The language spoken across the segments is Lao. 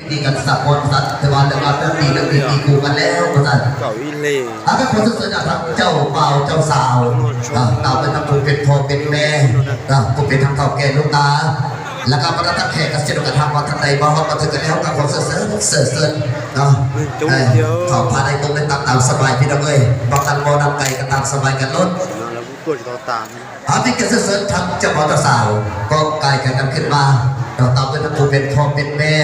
ມີການສະປອນສັດ ແຕ່ວ່າເລື່ອງລາວເລື່ອງດີເລື່ອງດີມີຄູ່ກັນແລ້ວວ່າຊັ້ນ. ເຈົ້າອີ່ເລ່ ອາ ກໍຂໍເຊີນເຊີນທາງເຈົ້າບ່າວເຈົ້າສາວ ຕາມໄປນຳຜູ້ເປັນພໍ່ເປັນແມ່ ເນາະ ຜູ້ເປັນທັງເຖົ້າແກ່ຫຼວງຕາ ແລ້ວກໍບັນດາທ່ານແຂກ ກໍເຊັ່ນດຽວກັນ ຫາກວ່າທ່ານໃດມາຮອດມາເຖິງກັນແລ້ວ ກໍຂໍເຊີນເຊີນ ເຊີນເຊີນເນາະ ເອີ ເຂົ້າພາໃນຕົງໃນຕັກຕາມສະບາຍ ພີ່ນ້ອງເອີຍ ບໍ່ກັນບໍ່ນັບໄກກໍຕາມສະບາຍກັນໂລດ. ອາ ເປັນການເຊີນເຊີນທັງເຈົ້າບ່າວເຈົ້າສາວ ກໍກາຍກັນຂຶ້ນມາເນາະ ຕາມດ້ວຍທັງຜູ້ເປັນພໍ່ເປັນແມ່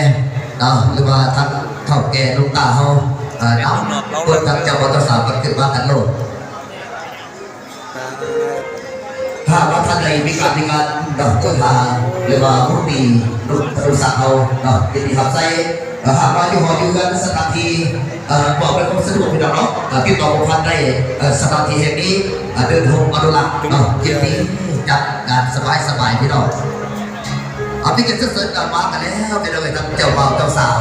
ເນາະ ຫຼືວ່າທັງເຖົ້າແກ່ຫຼວງຕາເຮົາ ເອີ ນຳເພິ່ນທັງເຈົ້າບ່າວເຈົ້າສາວກັນຂຶ້ນມາກັນໂລດ. ຖ້າວ່າທ່ານໃດມີການມີງານເນາະ ໂທຫາ ຫຼືວ່າຮູ້ດີ ລູກສາວເຮົາເນາະ ຍິນດີຮັບໃຊ້ ເອີ ຫາກວ່າຢູ່ຫໍຢູ່ເຮືອນ ສະຖານທີ່ ເອີ ບໍ່ອຳນວຍຄວາມສະດວກ ພີ່ນ້ອງເນາະ ເອີ ຕິດຕໍ່ພົວພັນໄດ້ ເອີ ສະຖານທີ່ແຫ່ງນີ້ ເອີ ເດີ່ນໂຮມອະນຸລັກເນາະ ຍິນດີຈັດງານສະບາຍໆ ພີ່ນ້ອງ. ເອົາ ເປັນການເຊີນເຊີນກັນມາກັນແລ້ວ ພີ່ນ້ອງເອີຍ ທັງເຈົ້າບ່າວເຈົ້າສາວ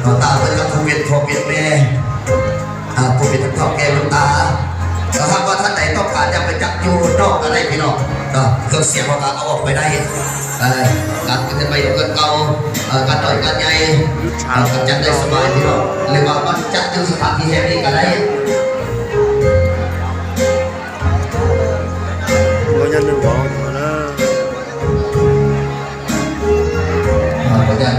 ເນາະ ຕາມເພິ່ນກັບຜູ້ເປັນພໍ່ເປັນແມ່ ເອີ ຜູ້ເປັນທັງເຖົ້າແກ່ຫຼວງຕາ. ຖ້າຫາກວ່າທ່ານໃດຕ້ອງການຢາກໄປຈັກຢູ່ນອກກໍໄດ້ ພີ່ນ້ອງເນາະ ເຄື່ອງສຽງເຮົາກໍເອົາອອກໄປໄດ້. ເອີ ການເປັນໄປເຮືອນເກົ່າ ເອີ ການນ້ອຍການໃຫຍ່ ເອີ ກໍຈັດໄດ້ສະບາຍ ພີ່ນ້ອງ ຫຼືວ່າມາຈັດຢູ່ສະຖານທີ່ແຫ່ງນີ້ກໍໄດ້. ບໍ່ຍັນໜຶ່ງບໍ່ເນາະ ເອີ ບໍ່ຍັນ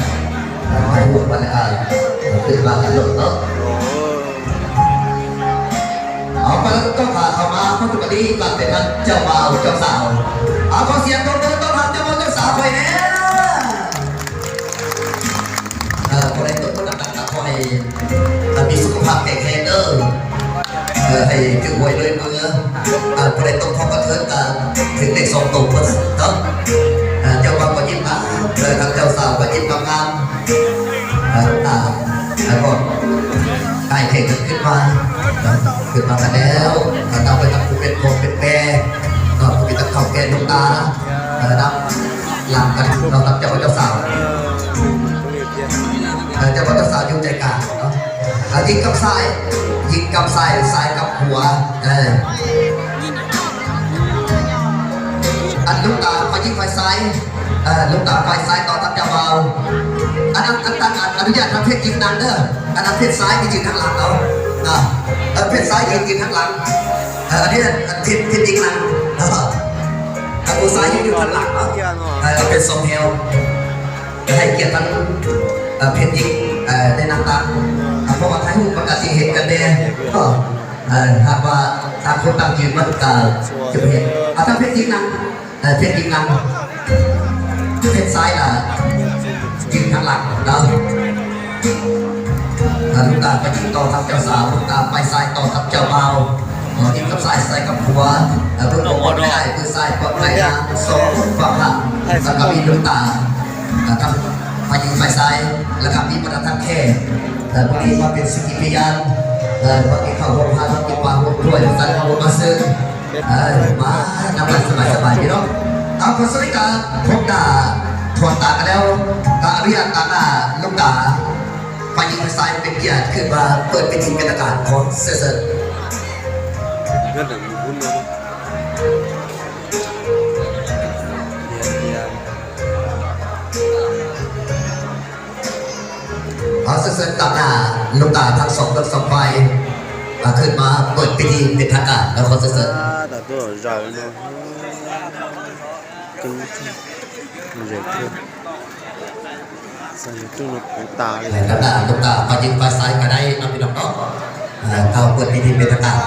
ໃຫ້ຮູ້ບັນຍາກາດ ເອີ ຂຶ້ນມາກັນໂລດເນາະ. ເອົາ ປະເດັນຕໍ່ຂ້າເຂົ້າມາ ປັດຈຸບັນນີ້ກໍເປັນທາງເຈົ້າບ່າວເຈົ້າສາວ. ເອົາ ຂໍສຽງຕົບມືຕ້ອນຮັບເຈົ້າບ່າວເຈົ້າສາວຂ້ອຍແດ່. ເອີ ຜູ້ໃດຕົບມືໜັກໆ ກໍຂໍໃຫ້ ເອີ ມີສຸຂະພາບແຂງແຮງເດີ. ເອີ ໃຫ້ຖືກຫວຍລວຍເມືອ. ເອີ ຜູ້ໃດຕົບພໍກະເທີນກໍຖືກເລກສອງໂຕວ່າຊັ້ນເນາະ. ເອີ ເຈົ້າບ່າວກໍຍິ້ມງາມ ເອີ ທາງເຈົ້າສາວກໍຍິ້ມງາມໆ. ເອີ ຕາ ແລ້ວກໍກາຍແຂກກັນຂຶ້ນມາ ຂຶ້ນມາກັນແລ້ວ ກໍຕາມໄປນຳຜູ້ເປັນພໍ່ເປັນແມ່ເນາະ ຜູ້ເປັນທັງເຖົ້າແກ່ຫຼວງຕາ ເອີ ນຳຫຼັງກັນເນາະ ກັບເຈົ້າບ່າວເຈົ້າສາວ. ເອີ ເຈົ້າບ່າວເຈົ້າສາວຢູ່ໃຈກາງເນາະ ເອີ ຍິງກັບຊ້າຍ ຍິງກັບຊ້າຍ ຊ້າຍກັບຂວາ ເອີ. ອັນລູກຕາຝ່າຍຍິງຝ່າຍຊາຍ ເອີ ລູກຕາຝ່າຍຊາຍຕໍ່ທັບເຈົ້າບ່າວ. ອັນນັ້ນ ອັນ ອັນ ອະນຸຍາດທາງເພດຍິງນັ່ງເດີ ອັນນັ້ນເພດຊາຍທີ່ຢືນທາງຫຼັງເອົາ ເອີ ເພດຊາຍທີ່ຢືນທາງຫຼັງ ເອີ ອັນນີ້ ອັນເພດ ເພດຍິງນັ່ງ ເອີ ຜູ້ຊາຍຢືນຢູ່ທາງຫຼັງເນາະ ເອີ ເອົາເປັນສອງແຖວ ໃຫ້ກຽດທາງ ເອີ ເພດຍິງ ເອີ ໄດ້ນັ່ງຕາມ ເພາະວ່າຖ່າຍຮູບມັນກະຊິເຫັນກັນແດ່ ເອີ ເອີ ຫາກວ່າຕ່າງຄົນຕ່າງຢືນມັນກະຈະບໍ່ເຫັນ ອາ ທາງເພດຍິງນັ່ງ ເອີ ເພດຍິງນຳ ເພດຊາຍລະຢືນທາງຫຼັງເນາະ ເອີ ລູກຕາໄປຍິງຕໍ່ທັບເຈົ້າສາວ ລູກຕາໄປຊາຍຕໍ່ທັບເຈົ້າບ່າວ ເອີ ຍິງກັບຊາຍ ຊາຍກັບຂວາ ເອີ ເບິ່ງບໍ່ປອດໄພ ເບິ່ງຊາຍປອດໄພນະ ສອງຝັ່ງທາງ ແລ້ວກໍມີລູກຕາ ເອີ ທັງຝ່າຍຍິງຝ່າຍຊາຍ ແລ້ວກໍມີບັນດາທັງແຂກ ເອີ ຜູ້ທີ່ມາເປັນສັກຂີພະຍານ ເອີ ມາກິນເຂົ້າຮ່ວມຮ້ານ ມາກິນປາຮ່ວມຖ້ວຍ ມາສັ່ນຮ່ວມມາເຊີນ ເອີ ມານຳກັນສະບາຍໆ ພີ່ນ້ອງ. ເອົາ ເພາະສະນັ້ນກະພົບໜ້າຖອນຕາກັນແລ້ວ ກະອະນຸຍາດຕາງໜ້າລູກຕາ ຝ່າຍຍິງຝ່າຍຊາຍເປັນກຽດຂຶ້ນມາເປີດເວທີເປັນທາງການ ຂໍເຊີນເຊີນ. ເອົາ ເຊີນຕາມໜ້າ ລູກຕາທັງສອງເບື້ອງສອງຝ່າຍ ອາ ຂຶ້ນມາເປີດພິທີເປັນທາງການ ແລ້ວຂໍເຊີນ ສາທຸ ເຈົ້າເນາະ ຕາມໜ້າ ລູກຕາຝ່າຍຍິງຝ່າຍຊາຍກໍໄດ້ເນາະ ພີ່ນ້ອງເນາະ ເອີ ເຂົ້າເປີດພິທີເປັນທາງການ.